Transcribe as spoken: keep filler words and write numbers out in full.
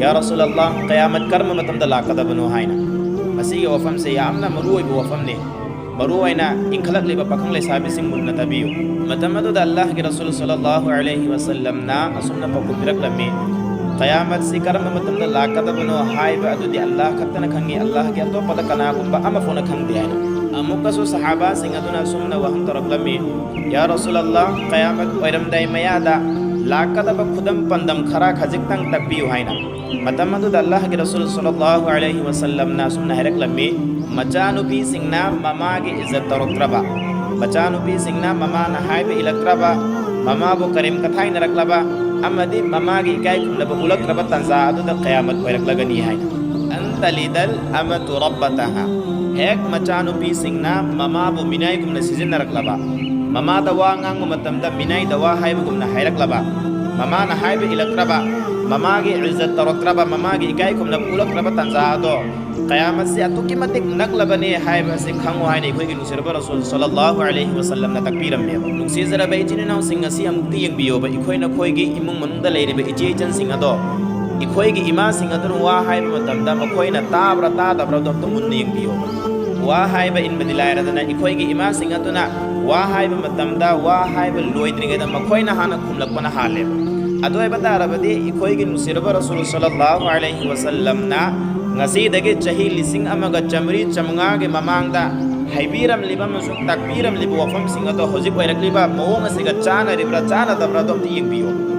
"ꯌꯥ ꯔꯁꯨꯂꯜꯂꯥꯍ, ꯀꯌꯥꯃꯠ ꯀꯔꯝꯕ ꯃꯇꯝꯗ ꯂꯥꯛꯀꯗꯕꯅꯣ?" ꯍꯥꯏꯅ꯫ ꯃꯁꯤꯒꯤ ꯋꯥꯐꯝꯁꯦ ꯌꯥꯝꯅ ꯃꯔꯨ ꯑꯣꯏꯕ ꯋꯥꯐꯝꯅꯤ꯫ ꯃꯔꯨ ꯑꯣꯏꯅ ꯏꯟꯈꯠꯂꯛꯂꯤꯕ ꯄꯥꯈꯪ ꯂꯩꯁꯥꯕꯤꯁꯤꯡ ꯃꯨꯟꯅ ꯇꯥꯕꯤꯌꯨ꯫ ꯃꯇꯝ ꯑꯗꯨꯗ ꯑꯜꯂꯥꯍꯒꯤ ꯔꯁꯨꯜ ꯁꯜꯂꯜꯂꯥꯍꯨ ꯑꯂꯩꯍꯤ ꯋꯁꯜꯂꯝꯅ ꯑꯁꯨꯝꯅ ꯄꯥꯎꯈꯨꯝ ꯄꯤꯔꯛꯂꯝꯃꯤ, "ꯀꯌꯥꯃꯠꯁꯤ ꯀꯔꯝꯕ ꯃꯇꯝꯗ ꯂꯥꯛꯀꯗꯕꯅꯣ ꯍꯥꯏꯕ ꯑꯗꯨꯗꯤ ꯑꯜꯂꯥꯍ ꯈꯛꯇꯅ ꯈꯪꯉꯤ, ꯑꯜꯂꯥꯍꯒꯤ ꯑꯇꯣꯞꯄꯗ ꯀꯅꯥꯒꯨꯝꯕ ꯑꯃ ꯐꯥꯎꯅ ꯈꯪꯗꯦ" ꯍꯥꯏꯅ꯫ ꯑꯃꯨꯛꯀꯁꯨ ꯁꯍꯥꯕꯥꯁꯤꯡ ꯑꯗꯨꯅ ꯑꯁꯨꯝꯅ ꯋꯥꯍꯪ ꯇꯧꯔꯛꯂꯝꯃꯤ, "ꯌꯥ ꯔꯁꯨꯂꯜꯂꯥꯍ, ꯀꯌꯥꯃꯠ ꯑꯣꯏꯔꯝꯗꯥꯏ ꯃꯌꯥꯗ ꯂꯥꯛꯀꯗꯕ ꯈꯨꯗꯝ ꯄꯥꯟꯗꯝ ꯈꯔ ꯈꯖꯤꯛꯇꯪ ꯇꯥꯛꯄꯤꯌꯨ" ꯍꯥꯏꯅ꯫ ꯃꯇꯝ ꯑꯗꯨꯗ ꯑꯜꯂꯥꯍꯒꯤ ꯔꯁꯨꯜ ꯁꯜꯂꯜꯂꯥꯍꯨ ꯑꯂꯩꯍꯤ ꯋꯁꯜꯂꯝꯅ ꯑꯁꯨꯝꯅ ꯍꯥꯏꯔꯛꯂꯝꯃꯤ, ꯃꯆꯥꯅꯨꯄꯤꯁꯤꯡꯅ ꯃꯃꯥꯒꯤ ꯏꯖꯠ ꯇꯧꯔꯛꯇ꯭ꯔꯕ, ꯃꯆꯥꯅꯨꯄꯤꯁꯤꯡꯅ ꯃꯃꯥꯅ ꯍꯥꯏꯕ ꯏꯜꯂꯛꯇ꯭ꯔꯕ, ꯃꯃꯥꯕꯨ ꯀꯔꯦꯝ ꯀꯊꯥꯏꯅꯔꯛꯂꯕ ꯑꯃꯗꯤ ꯃꯃꯥꯒꯤ ꯏꯀꯥꯏ ꯈꯨꯝꯅꯕ ꯎꯠꯂꯛꯇ꯭ꯔꯕ ꯇꯥꯟꯖꯥ ꯑꯗꯨꯗ ꯀꯌꯥꯃꯠ ꯑꯣꯏꯔꯛꯂꯒꯅꯤ ꯍꯥꯏꯅ꯫ "ꯑꯟ ꯇꯂꯤꯗꯜ ꯑꯃꯇꯨ ꯔꯕꯇꯍꯥ", ꯍꯦꯛ ꯃꯆꯥꯅꯨꯄꯤꯁꯤꯡꯅ ꯃꯃꯥꯕꯨ ꯃꯤꯅꯥꯏꯒꯨꯝꯅ ꯁꯤꯖꯤꯟꯅꯔꯛꯂꯕ, ꯃꯃꯥꯗ ꯋꯥ ꯉꯥꯡꯕ ꯃꯇꯝꯗ ꯃꯤꯅꯥꯏꯗ ꯋꯥ ꯍꯥꯏꯕꯒꯨꯝꯅ ꯍꯥꯏꯔꯛꯂꯕ, ꯃꯃꯥꯅ ꯍꯥꯏꯕ ꯏꯜꯂꯛꯇ꯭ꯔꯕ, ꯃꯃꯥꯒꯤ ꯏꯖꯠ ꯇꯧꯔꯛꯇ꯭ꯔꯕ, ꯃꯃꯥꯒꯤ ꯏꯀꯥꯏ ꯈꯨꯝꯅꯕ ꯎꯠꯂꯛꯇ꯭ꯔꯕ ꯇꯥꯟꯖꯥ ꯑꯗꯣ ꯀꯌꯥꯃꯠꯁꯤ ꯑꯗꯨꯛꯀꯤ ꯃꯇꯤꯛ ꯅꯛꯂꯕꯅꯦ ꯍꯥꯏꯕꯁꯤ ꯈꯪꯉꯨ ꯍꯥꯏꯅ ꯑꯩꯈꯣꯏꯒꯤ ꯅꯨꯡꯁꯤꯔꯕ ꯔꯁꯨꯜ ꯁꯜꯂꯜꯂꯥꯍꯨ ꯑꯂꯩꯍꯤ ꯋꯁꯜꯂꯝꯅ ꯇꯥꯛꯄꯤꯔꯝꯃꯦꯕ꯫ ꯅꯨꯡꯁꯤꯖꯔꯕ ꯏꯆꯤꯟ ꯏꯅꯥꯎꯁꯤꯡ, ꯉꯁꯤ ꯑꯃꯨꯛꯇꯤ ꯌꯦꯡꯕꯤꯌꯣꯕ, ꯑꯩꯈꯣꯏ ꯅꯈꯣꯏꯒꯤ ꯏꯃꯨꯡ ꯃꯅꯨꯡꯗ ꯂꯩꯔꯤꯕ ꯏꯆꯦ ꯏꯆꯟꯁꯤꯡ ꯑꯗꯣ ꯑꯩꯈꯣꯏꯒꯤ ꯏꯃꯥꯁꯤꯡ ꯑꯗꯨꯅ ꯋꯥ ꯍꯥꯏꯕ ꯃꯇꯝꯗ ꯃꯈꯣꯏꯅ ꯇꯥꯕ꯭ꯔꯥ ꯇꯥꯗꯕ꯭ꯔꯥꯗꯣ ꯑꯝꯇ ꯃꯨꯟꯅ ꯌꯦꯡꯕꯤꯌꯣꯕ꯫ ꯋꯥ ꯍꯥꯏꯕ ꯏꯟꯕꯗꯤ ꯂꯥꯏꯔꯗꯅ ꯑꯩꯈꯣꯏꯒꯤ ꯏꯃꯥꯁꯤꯡ ꯑꯗꯨꯅ ꯋꯥ ꯍꯥꯏꯕ ꯃꯇꯝꯗ ꯋꯥ ꯍꯥꯏꯕ ꯂꯣꯏꯗ꯭ꯔꯤꯉꯩꯗ ꯃꯈꯣꯏꯅ ꯍꯥꯟꯅ ꯈꯨꯝꯂꯛꯄꯅ ꯍꯥꯜꯂꯦꯕ꯫ ꯑꯗꯨ ꯑꯣꯏꯕ ꯇꯥꯔꯕꯗꯤ ꯑꯩꯈꯣꯏꯒꯤ ꯅꯨꯡꯁꯤꯔꯕ ꯔꯁꯨꯜ ꯁꯜꯂꯜꯂꯥꯍꯨ ꯑꯂꯩꯍꯤ ꯋꯁꯜꯂꯝꯅ ꯉꯁꯤꯗꯒꯤ ꯆꯍꯤ ꯂꯤꯁꯤꯡ ꯑꯃꯒ ꯆꯥꯃꯔꯤ ꯆꯥꯃꯉꯥꯒꯤ ꯃꯃꯥꯡꯗ ꯍꯥꯏꯕꯤꯔꯝꯂꯤꯕ ꯑꯃꯁꯨꯡ ꯇꯥꯛꯄꯤꯔꯝꯂꯤꯕ ꯋꯥꯐꯝꯁꯤꯡ ꯑꯗꯣ ꯍꯧꯖꯤꯛ ꯑꯣꯏꯔꯛꯂꯤꯕ ꯃꯑꯣꯡ ꯑꯁꯤꯒ ꯆꯥꯅꯔꯤꯕ꯭ꯔꯥ ꯆꯥꯅꯗꯕ꯭ꯔꯥꯗꯣ ꯑꯝꯇ ꯌꯦꯡꯕꯤꯌꯨ꯫